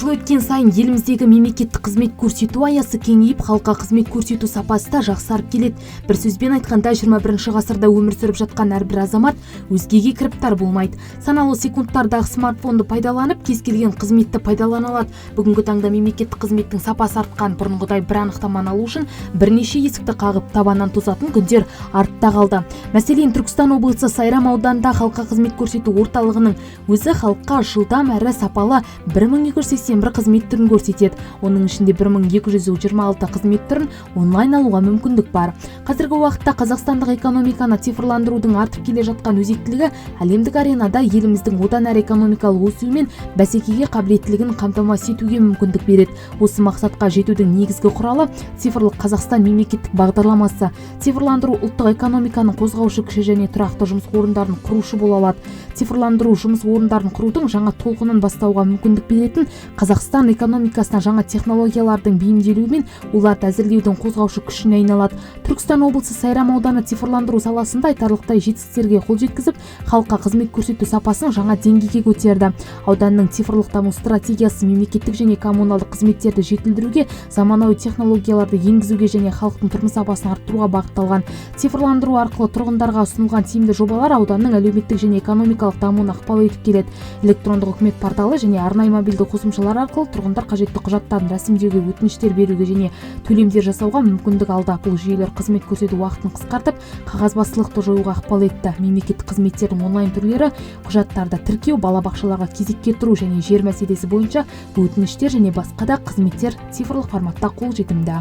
Жыл өткен сайын еліміздегі мемлекеттік қызмет көрсету аясы кеңейіп, халыққа қызмет көрсету сапасы да жақсарып келеді. Бір сөзбен айтқанда, 21 ғасырда өмір сүріп жатқан әрбір азамат өзгеге кіріптар болмайды. Санаулы секундтарда смартфонды пайдаланып, кез келген қызметті пайдалана алады. Бүгінгі таңда мемлекеттік қызметтің сапасы артқан. Бұрынғыдай бір анықтаманы алу үшін бірнеше есікті қағып, табаннан тозатын күндер артта қалды. Мәселен, Түркістан облысы Сайрам ауданында халыққа қызмет көрсету орталығының өзі халыққа жылдам әрі сапалы 1281 қызмет түрін көрсетеді. Оның ішінде 1226 қызмет түрін онлайн алуға мүмкіндік бар. Қазіргі уақытта қазақстандық экономиканы цифрландырудың артып келе жатқан өзектілігі әлемдік аренада еліміздің одан әрі экономикалық өсуі мен бәсекеге қабілеттілігін қамтамасыз етуге мүмкіндік береді. Осы мақсатқа жетудің негізгі құралы — Цифрлық Қазақстан мемлекеттік бағдарламасы. Цифрландыру ұлттық экономиканың қозғаушы күші және тұрақты жұмыс орындарын құрушы бола алады. Цифрландыру жұмыс орындарын құрудың жаңа толқынын бастауға мүмкіндік беретін, Қазақстан экономикасына жаңа технологиялардың бейімделуі мен оларды әзірлеудің қозғаушы күшіне айналады. Түркістан облысы Сайрам ауданы цифрландыру саласында айтарлықтай жетістіктерге қол жеткізіп, халыққа қызмет көрсету сапасын жаңа деңгейге көтерді. Ауданның цифрлық даму стратегиясы мемлекеттік және коммуналдық қызметтерді жетілдіруге, заманауи технологияларды енгізуге және халықтың тұрмыс сапасын арттыруға бағытталған. Цифрландыру арқылы тұрғындарға ұсынылған тиімді жобалар ауданның әлеуметтік және экономикалық дамуына ықпал етіп келеді. Электрондық үкімет порталы және арнайы мобильді қосымшалар арқылы тұрғындар қажетті құжаттарын рәсімдеуге, өтініштер беруге және төлемдер жасауға мүмкіндік алды. Бұл жүйелер қызмет көрсету уақытын қысқартып, қағазбастылықты жоюға ықпал етті. Мемлекеттік қызметтердің онлайн түрлері құжаттарды тіркеу, балабақшаларға кезекке тұру және жер мәселесі бойынша өтініштер және басқа да қызметтер цифрлық форматта қолжетімді.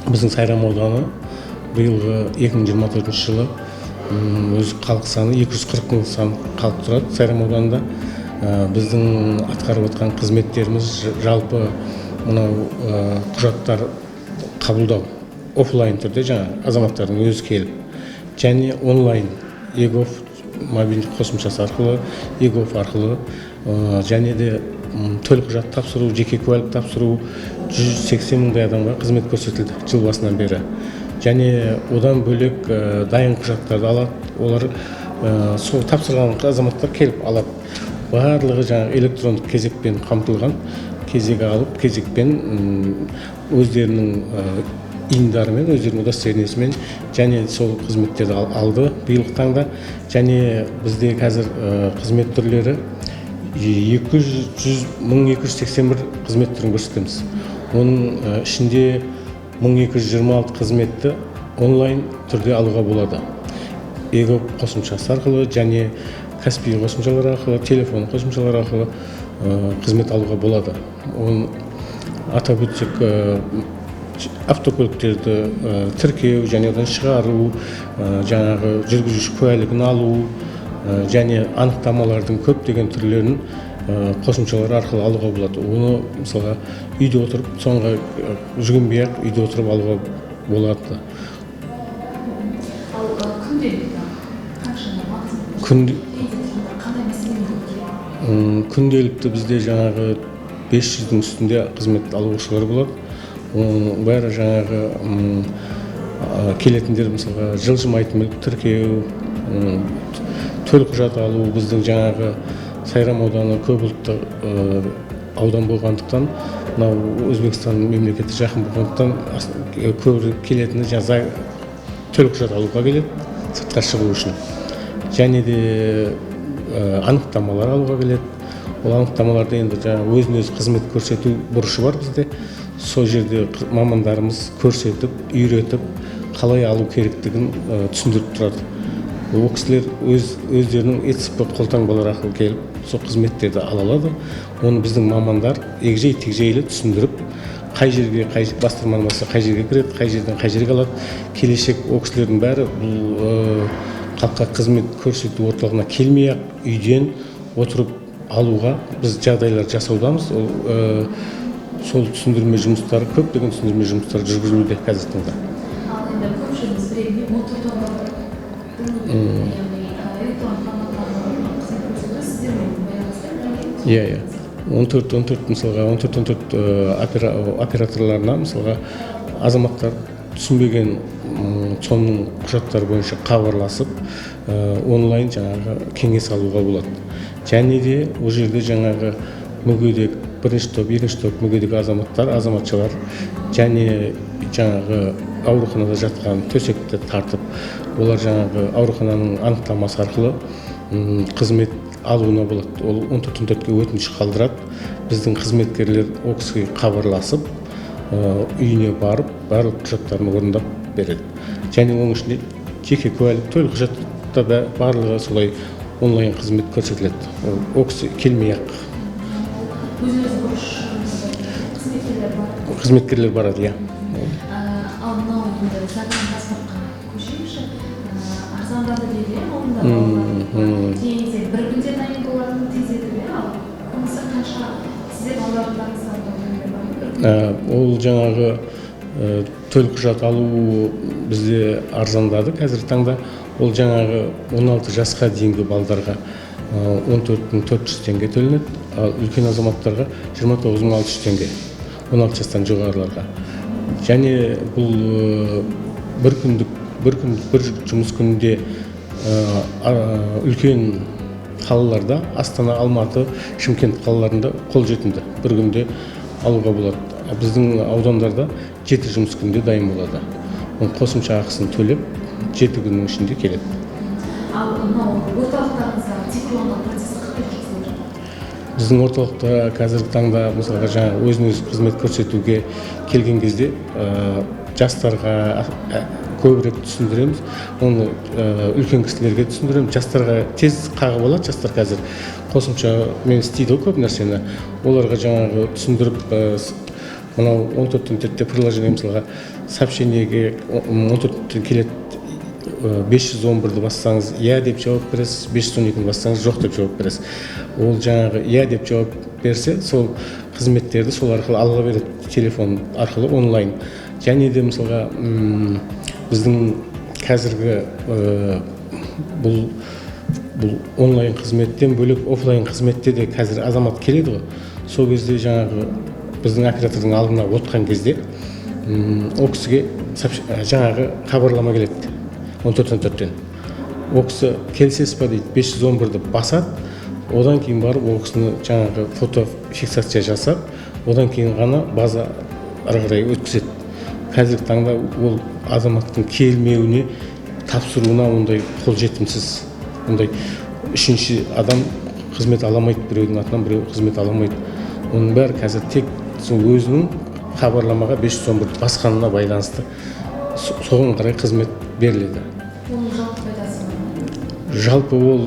Біздің Сайрам ауданы биылғы 2024 жылы өз халық саны 240 мың сан халық тұрады Сайрам ауданында. Біздің атқарып отқан қызметтеріміз жалпы мынау құжаттар қабылдау офлайн түрде, жаңа азаматтардың өзі келіп, және онлайн eGov мобильді қосымшасы арқылы, eGov арқылы, және де төлқұжат тапсыру, жеке куәлік тапсыру, 180 мыңдай адамға қызмет көрсетілді жыл басынан бері. Және одан бөлек дайын құжаттарды алады олар, сол тапсырған азаматтар келіп алады. Барлығы жаңағы электрондық кезекпен қамтылған, кезек алып, кезекпен өздерінің ИИН-дарымен, өздерінің удостоверениесімен және сол қызметтерді алды биылғы таңда. Және бізде қазір қызмет түрлері 1281 қызмет түрін көрсетеміз. Оның ішінде 1226 қызметті онлайн түрде алуға болады, eGov қосымшасы арқылы және Каспий қосымшалары арқылы, телефон қосымшалары арқылы қызмет алуға болады. Оны атап өтсек, автокөліктерді тіркеу және одан шығару, жаңағы жүргізуші куәлігін алу және анықтамалардың көптеген түрлерін қосымшалар арқылы алуға болады. Оны, мысалға, үйде отырып, ЦОН-ға жүгінбей ақ үйде отырып алуға болады. Ал күнделікті қаншама қызмет қандай мәселемен келеді? Күнделікті бізде жаңағы 500-дің үстінде қызмет алушылар болады. Оның бәрі жаңағы келетіндер, мысалға, жылжымайтын мүлік тіркеу, төлқұжат алу. Біздің жаңағы Сайрам ауданы көп ұлтты аудан болғандықтан, мынау Өзбекстан мемлекеті жақын болғандықтан, көбірек келетіні жаңағы төлқұжат алуға келеді сыртқа шығу үшін және де анықтамалар алуға келеді. Ол анықтамаларды енді жаңағы өзін өзі қызмет көрсету бұрышы бар бізде, сол жерде мамандарымыз көрсетіп, үйретіп, қалай алу керектігін түсіндіріп тұрады. Ол кісілер өздерінің ЭЦП қолтаңбалары арқылы келіп, сол қызметтерді ала алады. Оны біздің мамандар егжей тегжейлі түсіндіріп, қай жерге, қай бастырманы басса, қай жерге кіреді, қай жерден қай жерге алады. Келешек ол кісілердің бәрі бұл халыққа қызмет көрсету орталығына келмей ақ үйден отырып алуға біз жағдайлар жасаудамыз. Ол сол түсіндірме жұмыстары, көптеген түсіндірме жұмыстары жүргізілуде қазіргі таңда. Ал енді көпшілігіміз білетін 14 яғни электронды форматтағы қызмет көрсету сіздермен байланысты? Иә, 14 14, мысалға, 14 14 операторларына, мысалға, азаматтар түсінбеген ЦОН-ның құжаттары бойынша хабарласып, онлайн жаңағы кеңес алуға болады. Және де ол жерде жаңағы мүгедек, Бірінші топ, екінші топ мүгедек азаматтар, азаматшалар және жаңағы ауруханада жатқан төсекті тартып, олар жаңағы аурухананың анықтамасы арқылы қызмет алуына болады. Ол 14.14-ке өтініш қалдырады. Біздің қызметкерлер ол кісіге хабарласып, үйіне барып, барлық құжаттарын орындап береді. Және оның ішінде жеке куәлік, төлқұжатта да барлығы солай онлайн қызмет көрсетіледі. Ол кісі келмей ақ. Қызметкерлер барады, иә. Ал мынау енді загранпаспортқа көшейікші. Арзандады дейді, алдында балалар. Кейінде бір күнде дайын болатын тездетіп, ал болмаса қанша сіздер балаларыңыздан? Ол жаңағы төлқұжат алу бізде арзандады қазіргі таңда. Ол жаңағы 16 жасқа дейінгі балдарға 14 400 теңге төленеді, ал үлкен азаматтарға 29 600 теңге, 16 жастан жоғарыларға. Және бұл бір күндік, бір күн, бір жұмыс күнінде үлкен қалаларда, Астана, Алматы, Шымкент қалаларында қолжетімді, бір күнде алуға болады. Біздің аудандарда 7 жұмыс күнінде дайын болады. Оның қосымша ақысын төлеп, 7 күннің ішінде келеді. Ал мынау орталықтарыңызда цифрланған процесі қалай жүргізіліп жатыр? Біздің орталықта қазіргі таңда, мысалға, жаңа өзін өзі қызмет көрсетуге келген кезде жастарға көбірек түсіндіреміз. Оны үлкен кісілерге түсіндіреміз. Жастарға тез қағып алады. Жастар қазір қосымшамен істейді ғой көп нәрсені. Оларға жаңағы түсіндіріп, мынау 14.4-те приложение, мысалға, сообщениеге 14-тен келеді, 511-ді бассаңыз, иә деп жауап бересіз, 512-ні бассаңыз, жоқ деп жауап бересіз. Ол жаңағы иә деп жауап берсе, сол қызметтерді сол арқылы ала береді, телефон арқылы онлайн. Және де, мысалға, біздің қазіргі бұл онлайн қызметтен бөлек офлайн қызметте де қазір азамат келеді ғой. Сол кезде жаңағы біздің оператордың алдына отқан кезде ол кісіге жаңағы хабарлама келеді 14.14-тен. Ол кісі келісесіз ба дейді, 511-ді басады. Одан кейін барып ол кісіні жаңағы фотофиксация жасап, одан кейін ғана база ары қарай өткізеді. Қазіргі таңда ол азаматтың келмеуіне, тапсыруына ондай қолжетімсіз. Ондай үшінші адам қызмет ала алмайды, біреудің атынан біреу қызмет ала алмайды. Оның бәрі қазір тек сол өзінің хабарламаға 511 басқанына байланысты соған қарай қызмет беріледі. Оның жалпы пайдасы бар ма? Жалпы ол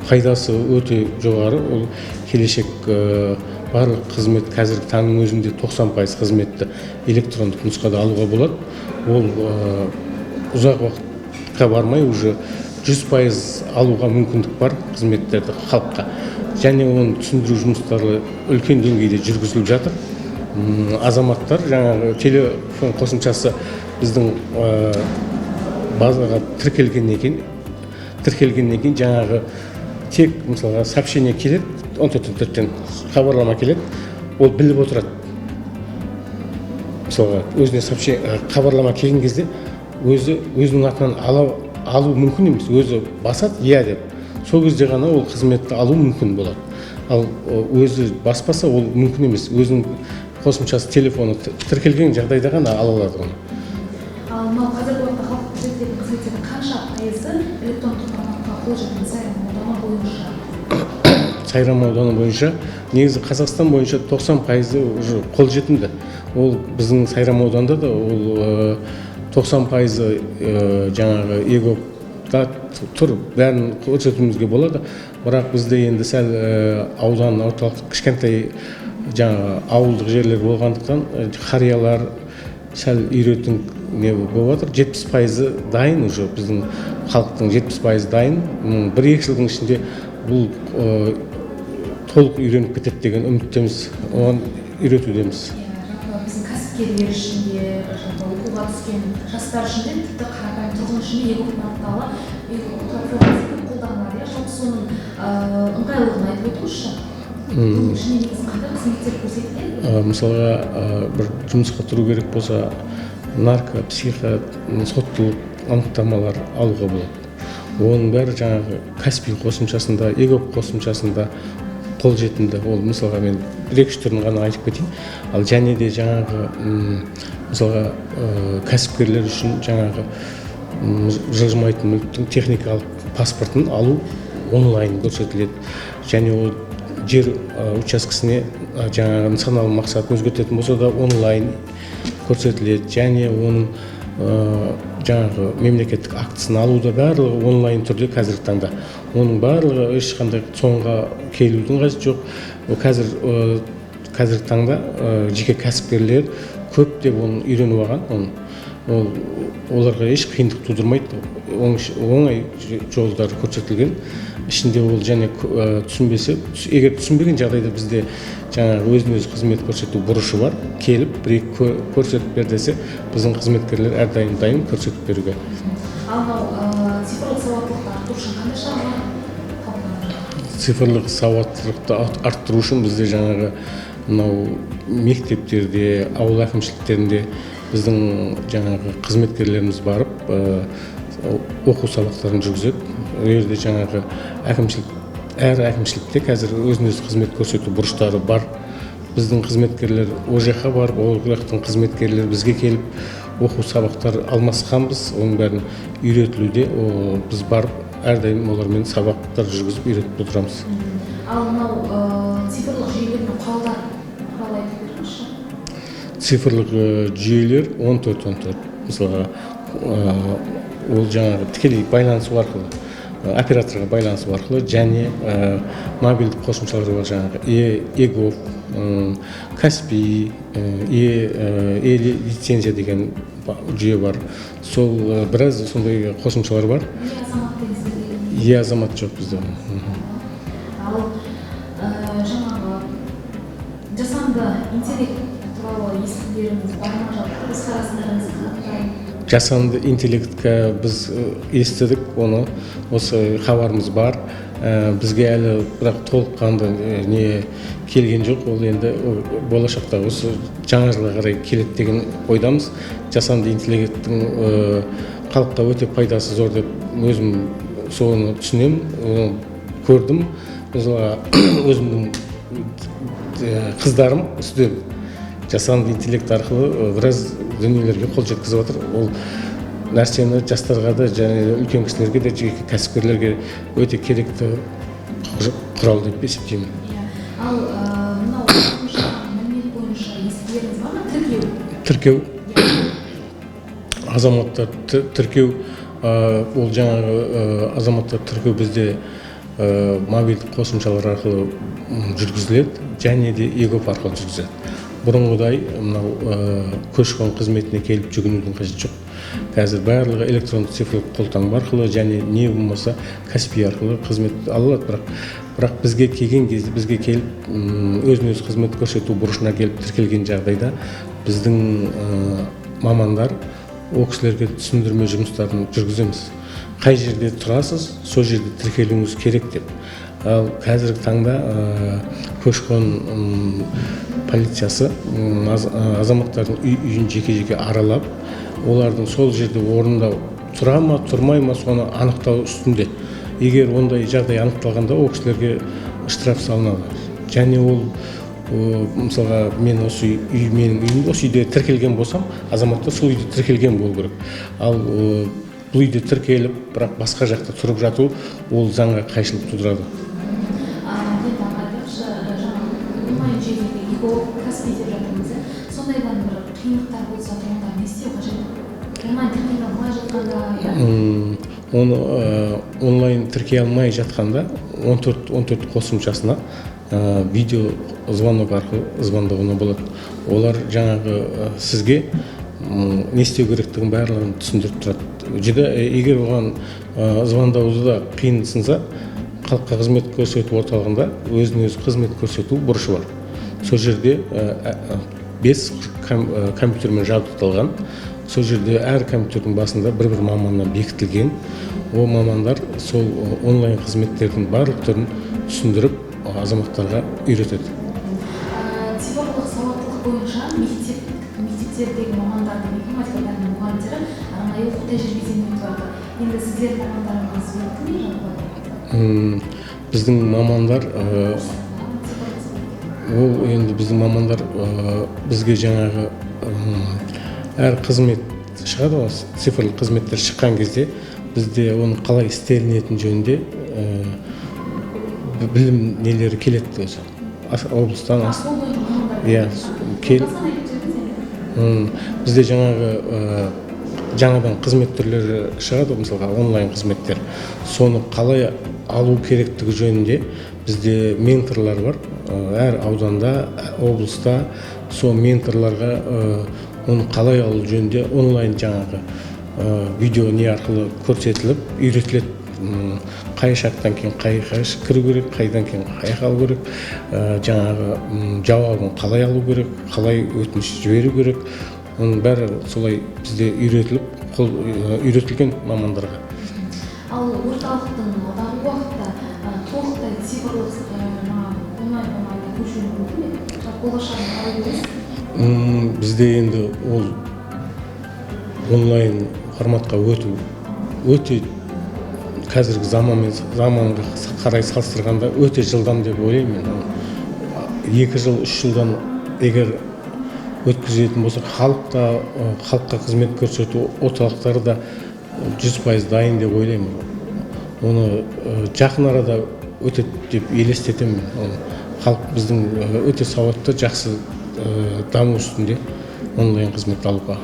пайдасы өте жоғары. Ол келешек барлық қызмет, қазіргі таңның өзінде 90% қызметті электрондық нұсқада алуға болады. Ол ұзақ уақытқа бармай уже 100% алуға мүмкіндік бар қызметтерді халыққа. Және оны түсіндіру жұмыстары үлкен деңгейде жүргізіліп жатыр. Азаматтар жаңағы телефон қосымшасы біздің базаға тіркелгеннен кейін жаңағы тек, мысалға, сообщение келеді, 14.4-тен хабарлама келеді, ол біліп отырады. Мысалға, өзіне сообщение, хабарлама келген кезде өзі өзінің атынан алу мүмкін емес, өзі басады иә деп. Сол кезде ғана ол қызметті алу мүмкін болады. Ал өзі баспаса, ол мүмкін емес. Өзінің қосымшасы, телефоны тіркелген жағдайда ғана ала алады оны. Ал мынау қазіргі уақытта халыққа көрсетілетін қызметтердің қанша пайызы электрондық форматқа қолжетімді Сайрам ауданы бойынша? Сайрам ауданы бойынша, негізі Қазақстан бойынша 90%-ы уже қолжетімді. Ол біздің Сайрам ауданында да ол 90%-ы жаңағы eGov-та тұр, бәрін көрсетуімізге болады. Бірақ бізде енді сәл аудан орталық, кішкентай жаңағы ауылдық жерлер болғандықтан, қариялар сәл үйрету не болып жатыр. 70%-ы дайын уже, біздің халықтың 70%-ы дайын. 1-2 жылдың ішінде бұл толық үйреніп кетеді деген үміттеміз, оған үйретудеміз. Иә, жалпы біздің кәсіпкерлер үшін де, жалпы оқуға түскен жастар үшін де, тіпті қарапайым тұрғын үшін де eGov порталы, eGov платформасы көп қолданылады, иә. Жалпы соның ыңғайлылығын айтып өтіңізші. Бұның ішінде негізі қандай қызметтер көрсетіледі? Мысалға, бір жұмысқа тұру керек болса, нарко, психо, соттылық анықтамалар алуға болады. Оның бәрі жаңағы Каспий қосымшасында, eGov қосымшасында Қолжетімді. Ол мысалға мен бір-екі түрін ғана айтып кетейін. Ал және де жаңағы мысалға кәсіпкерлер үшін жаңағы жылжымайтын мүліктің техникалық паспортын алу онлайн көрсетіледі. Және ол жер учаскесіне жаңағы нысаналы мақсатын өзгертетін болса да онлайн көрсетіледі. Және оның жаңағы мемлекеттік актісін алуда барлығы онлайн түрде қазіргі таңда. Оның барлығы ешқандай ЦОНға келудің қажеті жоқ. Қазіргі таңда жеке кәсіпкерлер көптеп оны үйреніп алған, ол оларға еш қиындық тудырмайды, оңай жолдар көрсетілген. Ішінде ол және түсінбесе, егер түсінбеген жағдайда бізде жаңағы өзін өзі қызмет көрсету бұрышы бар, келіп бір екі көрсетіп бер десе, біздің қызметкерлер әрдайым дайын көрсетіп беруге. Ал мынау цифрлық сауаттылықты арттыру үшін қандай шаралар қабылданады? Цифрлық сауаттылықты арттыру үшін бізде жаңағы мынау мектептерде, ауыл әкімшіліктерінде біздің жаңағы қызметкерлеріміз барып оқу сабақтарын жүргізеді. Ол жерде жаңағы әкімшілік, әр әкімшілікте қазір өзін өзі қызмет көрсету бұрыштары бар. Біздің қызметкерлер ол жаққа барып, ол жақтың қызметкерлері бізге келіп оқу сабақтар алмасқанбыз, оның бәрін үйретілуде. Біз барып әрдайым олармен сабақтар жүргізіп үйретіп отырамыз. Ал мынау цифрлық жүйелер мен құралдар туралы айтып беріңізші. Цифрлық жүйелер 14-14, мысалға ол жаңағы тікелей байланысу арқылы, операторға байланысу арқылы және мобильдік қосымшалар бар, жаңағы eGov, Каспи, е-лицензия деген жүйе бар. Сол біраз сондай қосымшалар бар. Е-азамат жоқ бізде. Ал жаңағы жасанды интеллект туралы естігендеріңіз бар ма, жалпы көзқарастарыңыз қандай? Жасанды интеллектке біз естідік, оны осы хабарымыз бар. Бізге әлі бірақ толыққанды не келген жоқ. Ол енді болашақта осы жаңа жылға қарай келеді деген ойдамыз. Жасанды интеллекттің халыққа өте пайдасы зор деп өзім соны түсінемін, көрдім. Мысалға өзімнің қыздарым студент, жасанды интеллект арқылы біраз дүниелерге қол жеткізіп жатыр. Ол нәрсені жастарға да және үлкен кісілерге де, жеке кәсіпкерлерге өте керекті құрал деп есептеймін. Ал мынау мәлімет бойынша естігендеріңіз бар ма? Тіркеу. Тіркеу. Азаматтар тіркеу, ол жаңағы азаматтар тіркеу бізде мобильдік қосымшалар арқылы жүргізіледі және де eGov арқылы жүргізіледі. Бұрынғыдай мынау көші-қон қызметіне келіп жүгінудің қажеті жоқ. Қазір барлығы электронды цифрлық қолтаңба арқылы және не болмаса Каспи арқылы қызмет ала алады. Бірақ бізге келген кезде, бізге келіп өзін өзі қызмет көрсету бұрышына келіп тіркелген жағдайда біздің мамандар ол кісілерге түсіндірме жұмыстарын жүргіземіз. Қай жерде тұрасыз, сол жерде тіркелуіңіз керек деп. Ал қазіргі таңда көші-қон полициясы азаматтардың үй-үйін жеке-жеке аралап, олардың сол жерде орнында тұра ма, тұрмай ма, соны анықтау үстінде. Егер ондай жағдай анықталғанда ол кісілерге штраф салынады. Және ол мысалға мен осы үй, менің үйім осы үйде тіркелген болсам, азаматтар сол үйде тіркелген болу керек. Ал бұл үйде тіркеліп, бірақ басқа жақта тұрып жату ол заңға қайшылық тудырады. Онлайн желіде eGov, Каспи деп жатырмыз, сондайдан бір қиындықтар болса, онда не істеу қажет? Онлайн тіркеле алмай жатқанда, Оны онлайн тіркей алмай жатқанда 14-14 қосымшасына видео звонок арқылы звондауына болады. Олар жаңағы сізге не істеу керектігін барлығын түсіндіріп тұрады. Жүдә егер оған звондауды да қиынсынса, халыққа қызмет көрсету орталығында өзін өзі қызмет көрсету бұрышы бар. Сол жерде 5 компьютермен жабдықталған. Сол жерде әр компьютердің басында бір-бір маманнан бекітілген. Ол мамандар сол онлайн қызметтердің барлық түрін түсіндіріп азаматтарға үйретеді. Цифрлық сауаттылық бойынша мектептердегі мамандардың, информатика пәнінің мұғалімдері арнайы оқу тәжірибеден өтіп жатыр. Енді сіздердің мамандарыңыз өтті ме жалпы? Біздің мамандар Ол енді біздің мамандар бізге жаңағы әр қызмет шығады ғой, цифрлық қызметтер шыққан кезде бізде оның қалай істелінетін жөнінде білім нелері келеді өзі облыстан. Иә, бізде жаңағы жаңадан қызмет түрлері шығады, мысалға онлайн қызметтер, соны қалай алу керектігі жөнінде бізде менторлар бар әр ауданда, облыста. Сол менторларға оны қалай алу жөнінде онлайн жаңағы видео не арқылы көрсетіліп үйретіледі. Қай шарттан кейін қай кіру керек, қайдан кейін қай алу керек, жаңағы жауабын қалай алу керек, қалай өтініш жіберу керек, оның бәрі солай бізде үйретіліп, үйретілген мамандарға. Ал орталықтың алдағы уақытта толықтай цифрлық онлайн форматына көшу мүмкін бе? Жалпы болашағын қалай көресіз? Бізде енді ол онлайн форматқа өту өте қазіргі заманмен, заманға қарай салыстырғанда өте жылдам деп ойлаймын мен. 2 жыл, 3 жылдан егер өткізетін болса, халық та, халыққа қызмет көрсету орталықтары да 100% дайын деп ойлаймын. Оны жақын арада өтеді деп елестетемін мен. Оны халық біздің өте сауатты, жақсы даму үстінде онлайн қызмет алуға.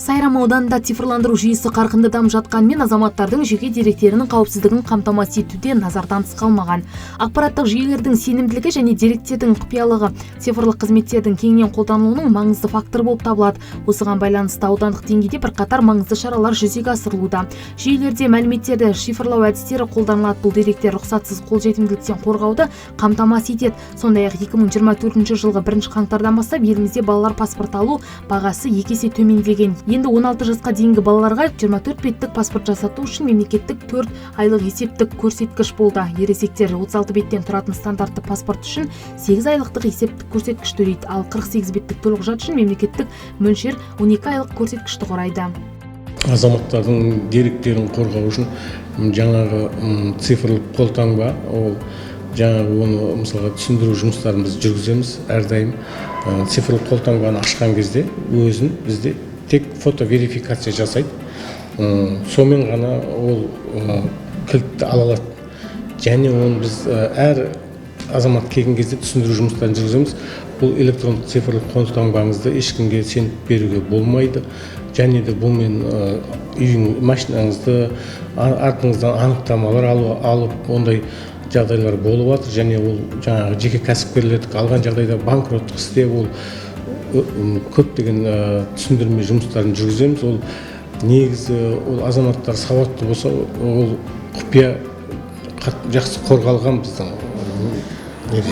Сайрам ауданында цифрландыру жүйесі қарқынды дамып жатқанымен, азаматтардың жеке деректерінің қауіпсіздігін қамтамасыз етуде назардан тыс қалмаған. Ақпараттық жүйелердің сенімділігі және деректердің құпиялығы цифрлық қызметтердің кеңінен қолданылуының маңызды факторы болып табылады. Осыған байланысты аудандық деңгейде бірқатар маңызды шаралар жүзеге асырылуда. Жүйелерде мәліметтерді шифрлау әдістері қолданылады. Бұл деректер рұқсатсыз қолжетімділіктен қорғауды қамтамасыз етеді. Сондай-ақ 2024 жылғы 1 қаңтардан бастап елімізде балалар паспорт алу бағасы 2 есе төмендеген. Енді 16 жасқа дейінгі балаларға 24 беттік паспорт жасату үшін мемлекеттік 4 айлық есептік көрсеткіш болды. Ересектер 36 беттен тұратын стандартты паспорт үшін 8 айлықтық есептік көрсеткіш төлейді, ал 48 беттік төлқұжат үшін мемлекеттік мөлшер 12 айлық көрсеткішті құрайды. Азаматтардың деректерін қорғау үшін жаңағы цифрлық қолтаңба, ол жаңағы оны мысалға түсіндіру жұмыстарын біз жүргіземіз әрдайым. Цифрлық қолтаңбаны ашқан кезде өзін бізде тек фото-верификация жасайды. Сонымен ғана ол кілтті ала алады. Және оны біз әр азамат келген кезде түсіндіру жұмыстарын жүргіземіз. Бұл электрондық цифрлық қолтаңбаңызды ешкімге сеніп беруге болмайды. Және де бұнымен үйің, машинаңызды артыңыздан анықтамалар алып ондай жағдайлар болып жатыр. Және ол жаңағы жеке кәсіпкерлердікі алған жағдайда банкроттық істе ол көптеген түсіндірме жұмыстарын жүргіземіз. Ол негізі ол азаматтар сауатты болса, ол құпия жақсы қорғалған біздің неде.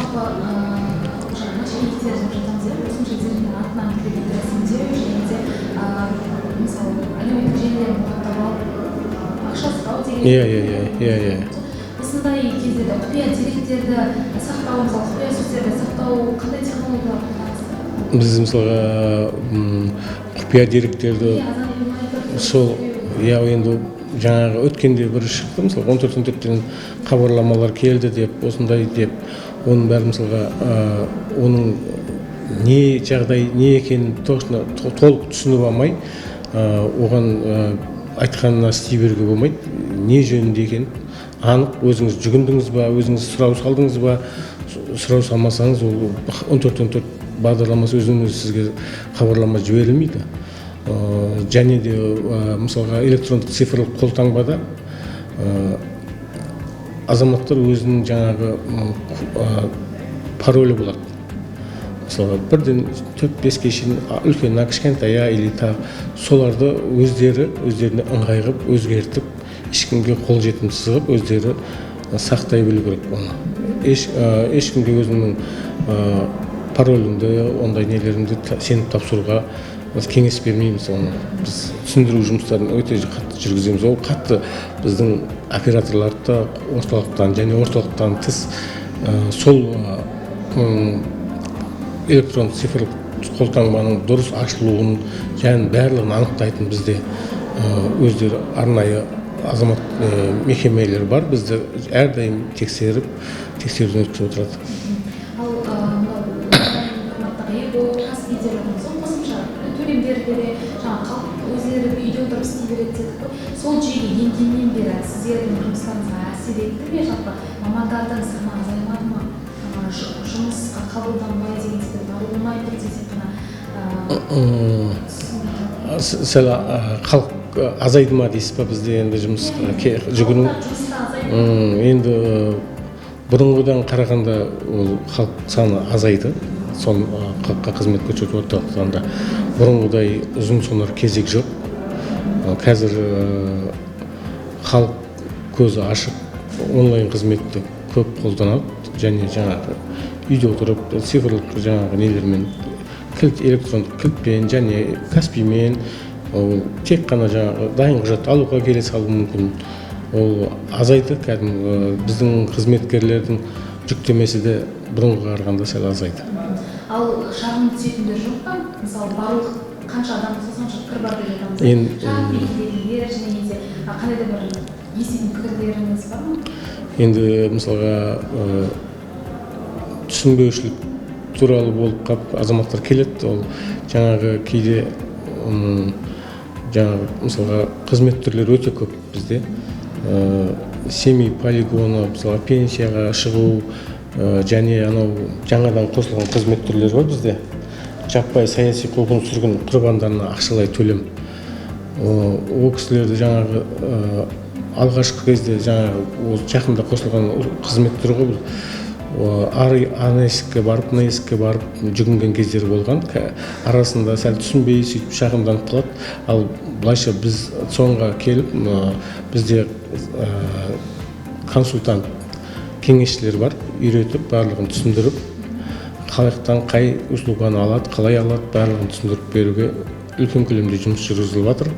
Иә. Осындай кездерде құпия деректерді сақтау, мысалы құпия сөздерді сақтау қандай технологиялар қолданасыздар? Біз мысалға құпия деректерді сол, иә, енді жаңағы өткенде бір шықты, мысалы 14.14-тен хабарламалар келді деп, осындай деп, оның бәрі мысалға оның не жағдай, не екенін точно толық түсініп алмай, оған айтқанына істей беруге болмайды. Не жөнінде екенін анық өзіңіз жүгіндіңіз ба, өзіңіз сұрау салдыңыз ба, сұрау салмасаңыз ол 14.14 бағдарламасы өзінен өзі сізге хабарлама жіберілмейді. Және де мысалға электрондық цифрлық қолтаңбада азаматтар өзінің жаңағы паролі болады. Мысалға бірден 4-5-ке шейін үлкен, кішкентая или тағы соларды өздеріне ыңғай қылып өзгертіп, ешкімге қол жетімсіз қылып өздері сақтай білу керек оны. Ешкімге өзіңнің пароліңді, ондай нелеріңді сеніп тапсыруға біз кеңес бермейміз оны. Біз түсіндіру жұмыстарын өте қатты жүргіземіз. Ол қатты біздің операторларды да орталықтан және орталықтан тыс сол электронды цифрлық қолтаңбаның дұрыс ашылуын және барлығын анықтайтын бізде өздері арнайы азамат мекемелер бар, бізді әрдайым тексеріп, тексеруден өткізіп отырады. Ал мынау Төлемдерді де жаңағы халық өздері үйде отырып істей береді дедік қой. Сол жүйеге енгеннен бері сіздердің жұмыстарыңызға әсер етті ме? Жалпы мамандардың саны азаймады ма? Жұмысқа қабылданбай деген секілді, бару болмай тұр деген сияқты. Сәл халық азайды ма дейсіз ба, бізде енді жұмысқа жүгіну? Енді бұрынғыдан қарағанда ол халық саны азайды. Сол халыққа қызмет көрсету орталықтарында бұрынғыдай ұзын сонар кезек жоқ. Қазір халық көзі ашық, онлайн қызметті көп қолданады және жаңағы үйде отырып цифрлық жаңағы нелермен, кілт, электрондық кілтпен және Каспиймен, ол тек қана жаңағы дайын құжат алуға келе салуы мүмкін. Ол азайды кәдімгі, біздің қызметкерлердің жүктемесі де бұрынғыға қарағанда сәл азайды. Ал шағым түсетіндер жоқ па? Мысалы, барлық қанша адам болса, сонша пікір бар деп жатамыз. Енді Шағым келетіндер және де қандай да бір еститін пікірлеріңіз бар ма? Енді мысалға, түсінбеушілік туралы болып қалып, азаматтар келеді. Ол жаңағы кейде жаңағы мысалға қызмет түрлері өте көп бізде. Семей полигоны, мысалға, пенсияға шығу және анау жаңадан қосылған қызмет түрлері бар бізде, жаппай саяси қуғын сүргін құрбандарына ақшалай төлем. Ол кісілерді жаңағы алғашқы кезде, жаңағы ол жақында қосылған қызмет түрі ғой бұл, ары ана есікке барып, мына есікке барып жүгінген кездері болған. Арасында сәл түсінбей, сөйтіп шағымданып қалады. Ал былайша біз соңға келіп, бізде консультант кеңесшілер бар, үйретіп, барлығын түсіндіріп, халықтан қай услуганы алады, қалай алады, барлығын түсіндіріп беруге үлкен көлемде жұмыс жүргізіліп жатыр.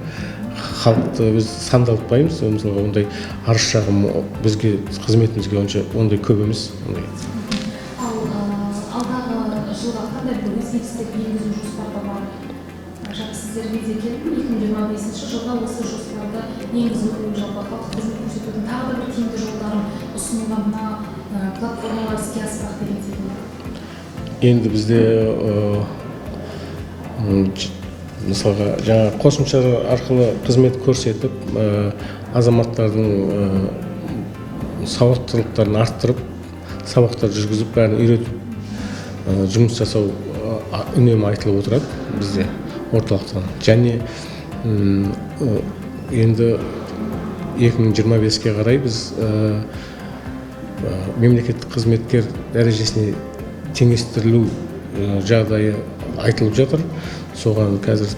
Халықты біз сандалтпаймыз. Мысалға, ондай арыз шағым бізге, қызметімізге онша ондай көп емес ондай. Ал алдағы жылға қандай бір өзгерістер енгізу жоспарда бар? Жалпы сіздерге де келді ме, 2025 жылға осы жоспарды енгізу, жалпы халыққа қызмет көрсетудің тағы да бір тиімді жолдарын ұсынуға мына платформалар іске аспақ деген секілді? Енді бізде мысалға, жаңа қосымша арқылы қызмет көрсетіп, азаматтардың сауаттылықтарын арттырып, сабақтар жүргізіп, бәрін үйретіп, жұмыс жасау үнемі айтылып отырады бізде орталықтан. Және енді 2025-ке қарай біз мемлекеттік қызметкер дәрежесіне теңестірілу жағдайы айтылып жатыр. Соған қазір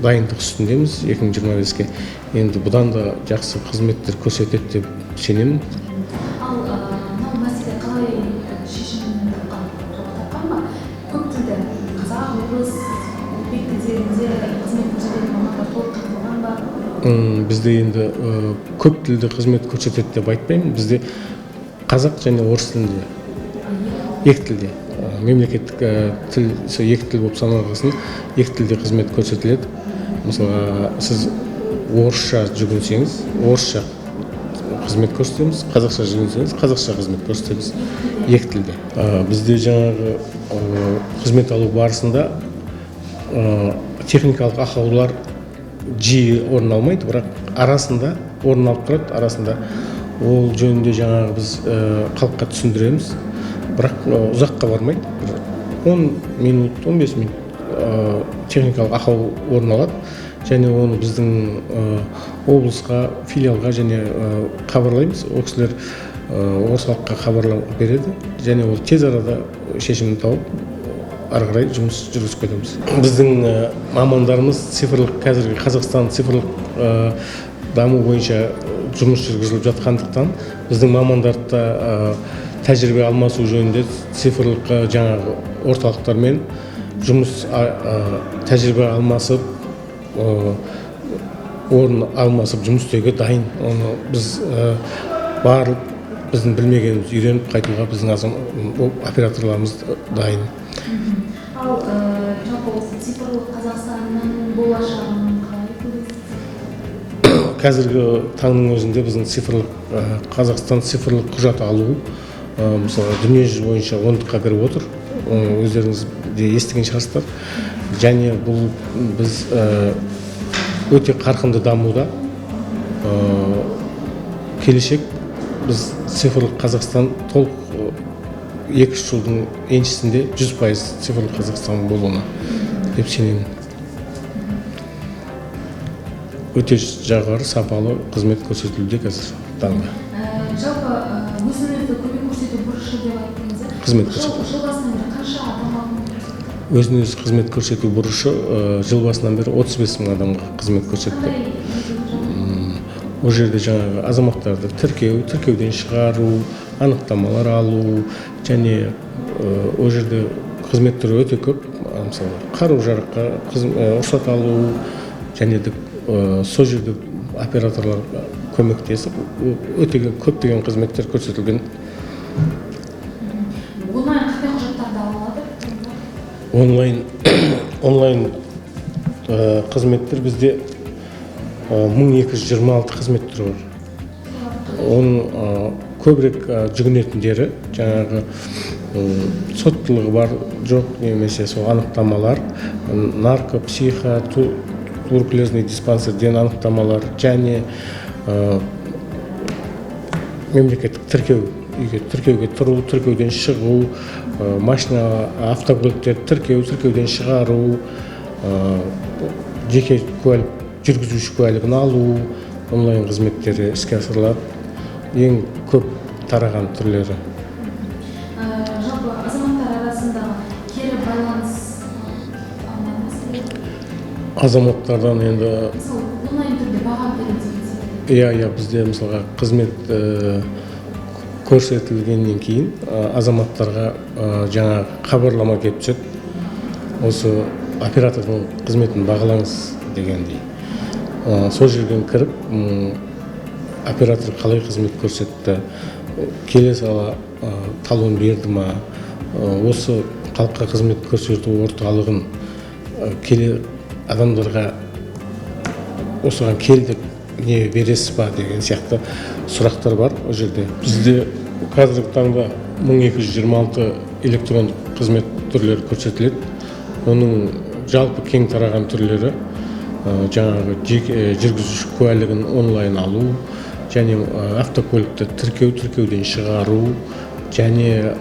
дайындық үстіндеміз. 2025-ке енді бұдан да жақсы қызметтер көрсетеді деп сенемін. Ал мынау мәселе қалай шешімін тапқан, жалпы тапқан ба? Көп тілді, қазақ, орыс, өзбек тілдерінде қызмет көрсететін мамандар толық қамтылған ба? Бізде енді көп тілді қызмет көрсетеді деп айтпаймын. Бізде қазақ және орыс тілінде, екі тілде. Мемлекеттік тіл сол екі тіл болып саналғасын, екі тілде қызмет көрсетіледі. Мысалға, сіз орысша жүгінсеңіз, орысша қызмет көрсетеміз, қазақша жүгінсеңіз, қазақша қызмет көрсетеміз, екі тілде. Бізде жаңағы қызмет алу барысында техникалық ақаулар жиі орын алмайды, бірақ арасында орын алып тұрады. Арасында ол жөнінде жаңағы біз халыққа түсіндіреміз, бірақ ұзаққа бармайды, бір 10 минут, 15 минут техникалық ақау орын алады және оны біздің облысқа, филиалға және хабарлаймыз. Ол кісілер орталыққа хабарлау береді және ол тез арада шешімін тауып, ары қарай жұмыс жүргізіп кетеміз. Біздің мамандарымыз цифрлық, қазіргі Қазақстан цифрлық даму бойынша жұмыс жүргізіліп жатқандықтан, біздің мамандарды да тәжірибе алмасу жөнінде цифрлық жаңағы орталықтармен жұмыс, тәжірибе алмасып, орын алмасып жұмыс істеуге дайын. Оны біз барлық біздің білмегенімізді үйреніп қайтуға біздің операторларымыз дайын. Ал жалпы осы цифрлық Қазақстанның болашағын қалай көресіз? Қазіргі таңның өзінде біздің цифрлық Қазақстан цифрлық құжат алу, мысалға, дүниежүзі бойынша ондыққа кіріп отыр. Оны өздеріңіз де естіген шығарсыздар. Және бұл біз өте қарқынды дамуда. Келешек біз цифрлық Қазақстан толық 2 жылдың еншісінде 100% цифрлық Қазақстан болуына деп сенемін. Өте жоғары сапалы қызмет көрсетілуде қазір таңда. Жалпы өзін-өзі көмек көрсету бұрышы деп айттыңыз. Қызмет көрсету. Жыл басынан бері қанша адамға көмек көрсетті? Өзін-өзі қызмет көрсету бұрышы жыл басынан бері 35 мың адамға қызмет көрсетті. Ол жерде жаңағы азаматтарды тіркеу, тіркеуден шығару, анықтамалар алу және ол жерде қызмет түрі өте көп. Мысалы, қару-жараққа рұқсат алу және де сол жерде операторлар көмектесіп, өте көптеген қызметтер көрсетілген. Онлайн қандай құжаттарды ала алады? Онлайн қызметтер бізде 1226 қызмет түрі бар. Оның көбірек жүгінетіндері жаңағы соттылығы бар, жоқ немесе сол анықтамалар, нарко, психо, туберкулезный диспансерден анықтамалар және мемлекеттік тіркеу, үйге тіркеуге тұру, тіркеуден шығу, машина, автокөліктерді тіркеу, тіркеуден шығару, жеке куәлік, жүргізуші куәлігін алу, онлайн қызметтері іске асырылады. Ең көп тараған түрлері. Жалпы азаматтар арасындағы кері байланыс Азаматтардан енді Мысалы, онлайн түрде баға беру деген секілді. Иә, иә, бізде мысалға қызмет көрсетілгеннен кейін азаматтарға жаңа хабарлама келіп түседі. Осы оператордың қызметін бағалаңыз дегендей. Сол жерден кіріп, оператор қалай қызмет көрсетті, келе сала талон берді ма, осы халыққа қызмет көрсету орталығын келе адамдарға осыған келдік, не бересіз ба деген сияқты сұрақтар бар ол жерде. Бізде қазіргі таңда 1226 электрондық қызмет түрлері көрсетіледі. Оның жалпы кең тараған түрлері жаңағы жеке жүргізуші куәлігін онлайн алу және автокөлікті тіркеу, тіркеуден шығару және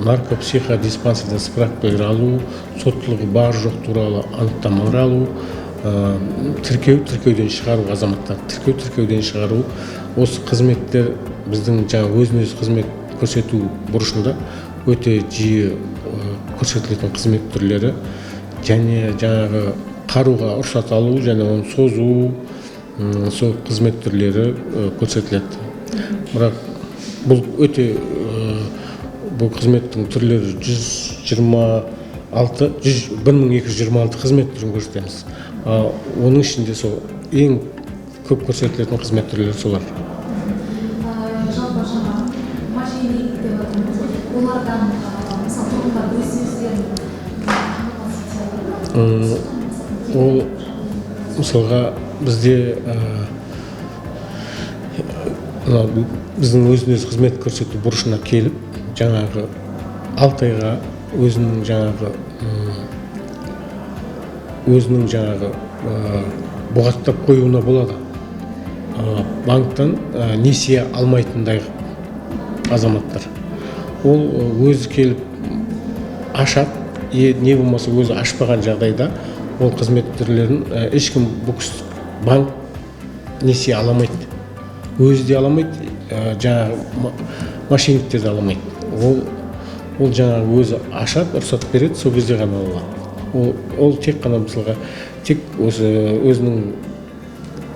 наркопсиходиспансерден справкалар алу, соттылығы бар жоқ туралы анықтамалар алу, тіркеу, тіркеуден шығару, азаматтар тіркеу, тіркеуден шығару. Осы қызметтер біздің жаңа өзін-өзі қызмет көрсету бұрышында өте жиі көрсетілетін қызмет түрлері және жаңағы қаруға рұқсат алу және оны созу, сол қызмет түрлері көрсетіледі. Бірақ бұл өте, бұл қызметтің түрлері жүз жиырма алты, жүз, бір мың екі жүз жиырма алты қызмет түрін көрсетеміз. Оның ішінде сол ең көп көрсетілетін қызмет түрлері солар. Жалпы жаңа мошенник деп жатырмыз ғой, олардан, мысалы, тұрғындар өз өздерін қамтамасыз ете алады ма? Ол мысалға бізде, мынау біздің өзін-өзі қызмет көрсету бұрышына келіп, жаңағы 6 айға өзінің жаңағы, бұғаттап қоюына болады. Банктан несие алмайтындай азаматтар. Ол өзі келіп ашады, не болмаса өзі ашпаған жағдайда ол қызмет түрлерін ешкім бұл банк несие ала алмайды. Өзі де ала алмайды, жаңағы мошенниктер де ала алмайды. Ол жаңағы өзі ашады, рұқсат береді, сол кезде ғана ала алады. Ол тек қана мысалға, тек осы өзінің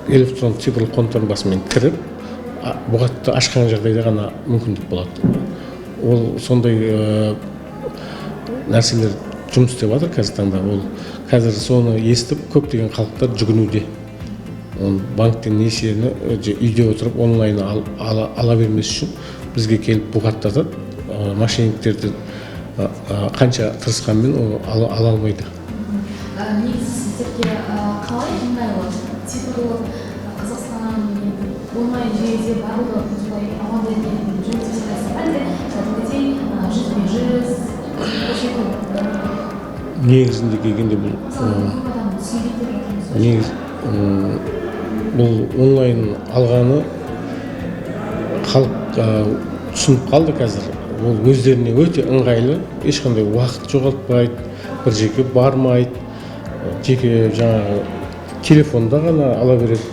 электронды цифрлық қолтаңбасымен кіріп, бұғатты ашқан жағдайда ғана мүмкіндік болады. Ол сондай нәрселер жұмыс істеп жатыр қазіргі таңда. Ол қазір соны естіп көптеген халықтар жүгінуде. Ол банктен несиені үйде отырып онлайн ала бермес үшін бізге келіп бұғаттатады. Мошенниктерді қанша тырысқанмен ол ала алмайды. Негізі сіздерге қалай ыңғайлы? Цифрлық Қазақстан онлайн жүйеде барлығы солай алған жұмыс істей аласыз ба, әлде кәдімгідей жүзбе-жүз көрсету? Негізінде келгенде бұл негіз бұл онлайн алғаны халық түсініп қалды қазір. Ол өздеріне өте ыңғайлы, ешқандай уақыт жоғалтпайды, бір жерге бармайды, жеке жаңағы телефонда ғана ала береді.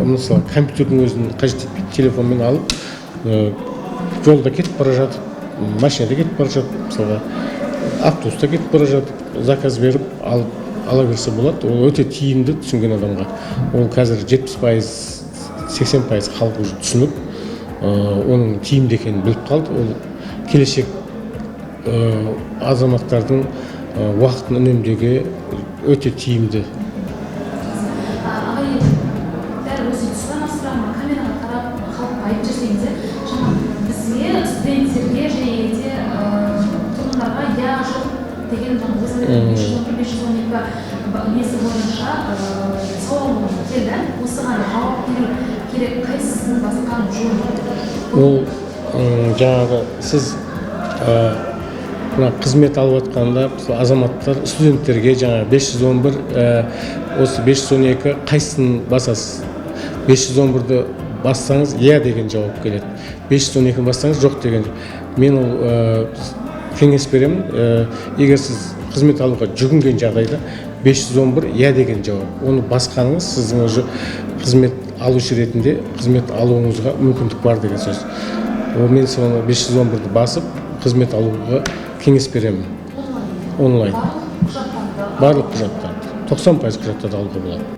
Мысалы, компьютердің өзін қажет етпейді, телефонмен алып, жолда кетіп бара жатып, машинада кетіп бара жатып, мысалға, автобуста кетіп бара жатып, заказ беріп алып ала берсе болады. Ол өте тиімді түсінген адамға. Ол қазір 70%, 80% халық уже түсініп, оның тиімді екенін біліп қалды. Ол келешек азаматтардың уақытын үнемдеуге өте тиімді. Ағай, дәл осы тұста сұрағыма камераға қарап халыққа айтып жіберсеңіз, иә, жаңа бізге, студенттерге және де тұрғындарға иә, жоқ деген жаңа 511, 512 несі бойынша сауал келді. Осыған жауап беру керек, қайсысын басқан жөн? Ол жаңағы сіз мына қызмет алып жатқанда, мысалы, азаматтар, студенттерге жаңағы 511, осы 512, қайсысын басасыз? 511-ді бассаңыз, иә деген жауап келеді, 512-ні бассаңыз, жоқ деген. Мен ол кеңес беремін, егер сіз қызмет алуға жүгінген жағдайда 511 иә деген жауап, оны басқаныңыз сіздің уже қызмет алушы ретінде қызмет алуыңызға мүмкіндік бар деген сөз. Ол мен соны 511-ді басып қызмет алуға кеңес беремін. Онлайн барлық құжаттарды, 90% құжаттарды алуға болады.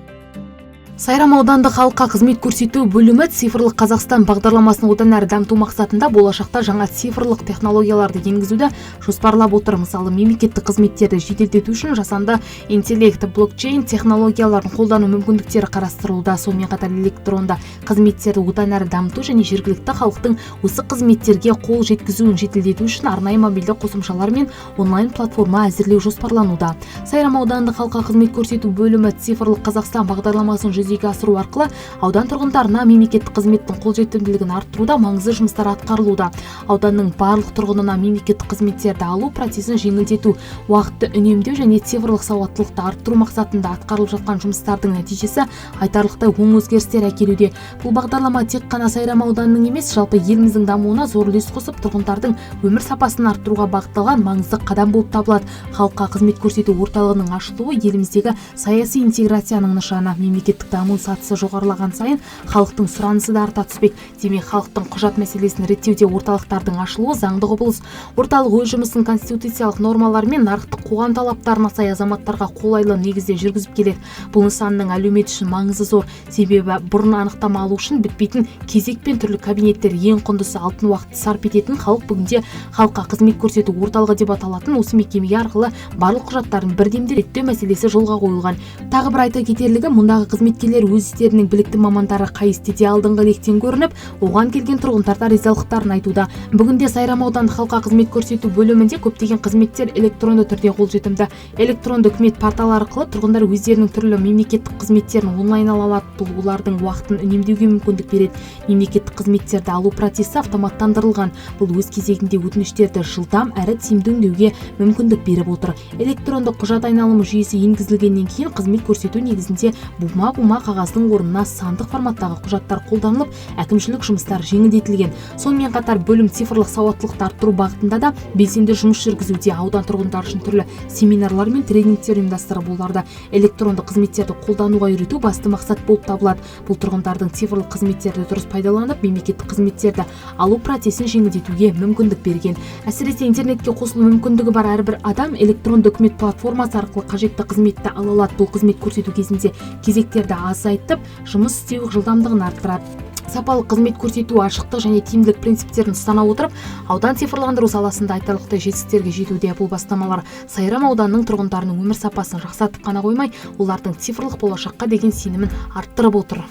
Сайрам аудандық халыққа қызмет көрсету бөлімі «Цифрлық Қазақстан» бағдарламасын одан әрі дамыту мақсатында болашақта жаңа цифрлық технологияларды енгізуді жоспарлап отыр. Мысалы, мемлекеттік қызметтерді жеделдету үшін жасанды интеллект, блокчейн технологияларын қолдану мүмкіндіктері қарастырылуда. Сонымен қатар электронды қызметтерді одан әрі дамыту және жергілікті халықтың осы қызметтерге қол жеткізуін жеделдету үшін арнайы мобильді қосымшалар мен онлайн платформа әзірлеу жоспарлануда. Сайрам аудандық халыққа қызмет көрсету бөлімі «Цифрлық Қазақстан» бағдарламасын жүзеге асыру арқылы аудан тұрғындарына мемлекеттік қызметтің қолжетімділігін арттыруда маңызды жұмыстар атқарылуда. Ауданның барлық тұрғынына мемлекеттік қызметтерді алу процесін жеңілдету, уақытты үнемдеу және цифрлық сауаттылықты арттыру мақсатында атқарылып жатқан жұмыстардың нәтижесі айтарлықтай оң өзгерістер әкелуде. Бұл бағдарлама тек қана Сайрам ауданының емес, жалпы еліміздің дамуына зор үлес қосып, тұрғындардың өмір сапасын арттыруға бағытталған маңызды қадам болып табылады. Халыққа қызмет көрсету орталығының ашылуы — еліміздегі саяси интеграцияның нышаны. Мемлекеттік даму сатысы жоғарылаған сайын халықтың сұранысы да арта түспек. Демек, халықтың құжат мәселесін реттеуде орталықтардың ашылуы заңды құбылыс. Орталық өз жұмысын конституциялық нормалар мен нарықтық қоғам талаптарына сай, азаматтарға қолайлы негізде жүргізіп келеді. Бұл нысанның әлеумет үшін маңызы зор, себебі бұрын анықтама алу үшін бітпейтін кезек пен түрлі кабинеттер, ең құндысы алтын уақытты сарп ететін халық бүгінде халыққа қызмет көрсету орталығы деп аталатын осы мекемеге арқылы барлық құжаттарын бір демде реттеу мәселесі жолға қойылған. Тағы бір айта кетерлігі, мұндағы қызметкерлер өз істерінің білікті мамандары, қай істе де алдыңғы лектен көрініп, оған келген тұрғындар да ризалықтарын айтуда. Бүгінде Сайрам аудандық халыққа қызмет көрсету бөлімінде көптеген қызметтер электронды түрде қолжетімді. Электронды үкімет порталы арқылы тұрғындар өздерінің түрлі мемлекеттік қызметтерін онлайн ала алады. Бұл олардың уақытын үнемдеуге мүмкіндік береді. Мемлекеттік қызметтерді алу процесі автоматтандырылған. Бұл өз кезегінде өтініштерді жылдам әрі тиімді өңдеуге мүмкіндік беріп отыр. Электронды құжат айналымы жүйесі енгізілгеннен кейін қызмет көрсету негізінде бума бума қағаздың орнына сандық форматтағы құжаттар қолданылып, әкімшілік жұмыстар жеңілдетілген. Сонымен қатар бөлім цифрлық сауаттылықты арттыру бағытында да белсенді жұмыс жүргізуде. Аудан тұрғындары үшін түрлі семинарлар мен тренингтер ұйымдастырып, оларды электронды қызметтерді қолдануға үйрету басты мақсат болып табылады. Бұл тұрғындардың цифрлық қызметтерді дұрыс пайдаланып, мемлекеттік қызметтерді алу процесін жеңілдетуге мүмкіндік берген. Әсіресе интернетке қосылу мүмкіндігі бар әрбір адам электронды үкімет платформасы арқылы қажетті қызметті ала алады. Бұл қызмет көрсету кезінде кезектерді азайтып, жұмыс істеу жылдамдығын арттырады. Сапалы қызмет көрсету, ашықтық және тиімділік принциптерін ұстана отырып, аудан цифрландыру саласында айтарлықтай жетістіктерге жетуде. Бұл бастамалар Сайрам ауданының тұрғындарының өмір сапасын жақсартып қана қоймай, олардың цифрлық болашаққа деген сенімін арттырып отыр.